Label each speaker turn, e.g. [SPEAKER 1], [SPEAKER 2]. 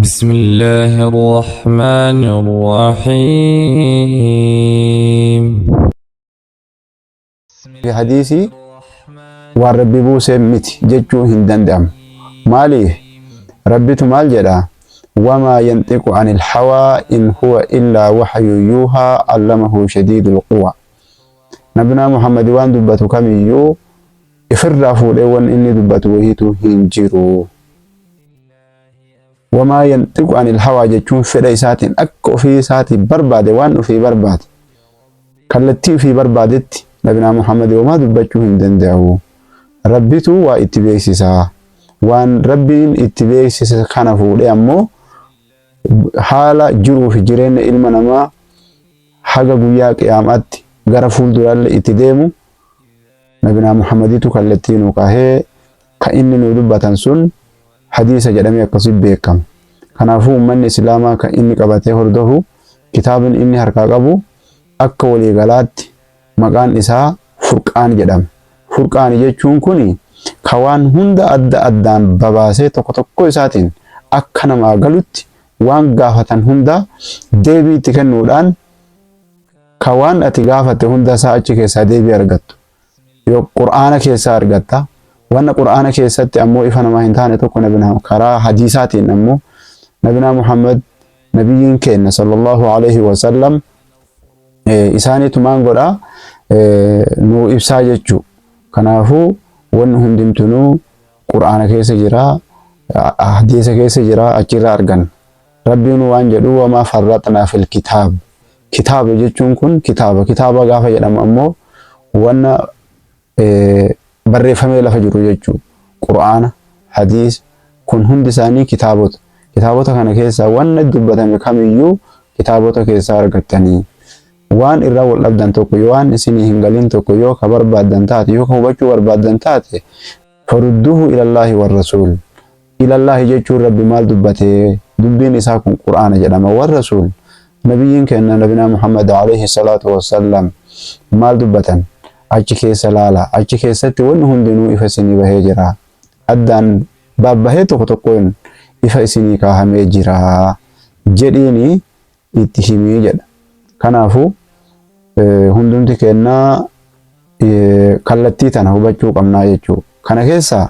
[SPEAKER 1] بسم الله الرحمن الرحيم.
[SPEAKER 2] Fi hadiisii waan Rabbi buusee miti jechuu hin danda'amu. Maaliif? Rabbitu maal jedha? Wamaa yanxiqu anil hawaa in huwa illaa waxyu yuuhaa allamahu shadiidul quwa. Nabinaa Muhammad waan dubbatu kamiyyuu ifirraa fuudhee wanni inni dubbatu wahiitu hin jiru. Wamaa yanxiqu anil hawaa jechuun fedha isaatiin akka ofii isaatii barbaade, waan ofii barbaade, kallattii ofii barbaadetti nabinaa Muhammad homaa dubbachuu hin danda'u. Rabbitu waa itti beeksisa. Waan Rabbiin itti beeksise kana fuudhee ammoo haala jiruu fi jireenya ilma namaa haga guyyaa qiyaamaatti gara fuulduraallee itti deemu nabinaa Muhammaditu kallattii nu kaahee, ka inni nu dubbatan sun hadiisa jedhamee akkasii beekama. Kanaafuu uummanni Islaamaa kan inni qabatee hordofu, kitaabni inni harkaa qabu akka waliigalaatti maqaan isaa Furqaan jedhama. Furqaan jechuun kuni ka waan hunda adda addaan babaasee tokko tokko isaatiin akka namaa galutti waan gaafatan hunda deebii itti kennuudhaan, ka waan ati gaafatte hunda isaa achi keessaa deebii argattu. Yoo Qur'aana keessaa argatta. Wanna Qur'aana keessatti ammoo ifa namaa hin taane tokko nabinaa karaa hadiisaatiin ammoo nabinaa Muhammad, nabiyyiin keenya sallallahu alaihi wasallam, isaaniitu maan godhaa nuu ibsaa jechuu. Kanaafuu wanni hundumtinuu Qur'aana keessa jira, hadiisa keessa jira, achirraa arganna. Rabbiin waan jedhu: wamaa farraxnaa fil kitaab. Kitaaba jechuun kun kitaaba. Kitaaba gaafa jedhamu ammoo wanna barreeffamee lafa jiru jechuu. Qur'aana, hadiisa, kun hundi isaanii kitaabota. Kitaabota kana keessaa wanna dubbatame kamiyyuu kitaabota keessaa argattanii. Waan irraa wal dhabdan tokko yoo, waan isinii hin galin tokko yoo ka barbaaddan taate, yoo ka hubachuu barbaaddan taate, farudduuhu ilallaahi warrasuul. Ilallaahi jechuun Rabbi maal dubbatee, dubbiin isaa kun Qur'aana jedhama. Warrasuul, nabiyyiin keenya nabinaa Muhammad alayhi salaatu wassalam maal dubbatan achi keessa laala. Achi keessatti wanni hundinuu ifa isinii bahee jira. Addaan babbahee tokko tokkoon ifa isinii kaahamee jira jedhiini itti himii jedha. Kanaafuu hundumti kennaa kallattii tana hubachuu qabnaa jechuu. Kana keessaa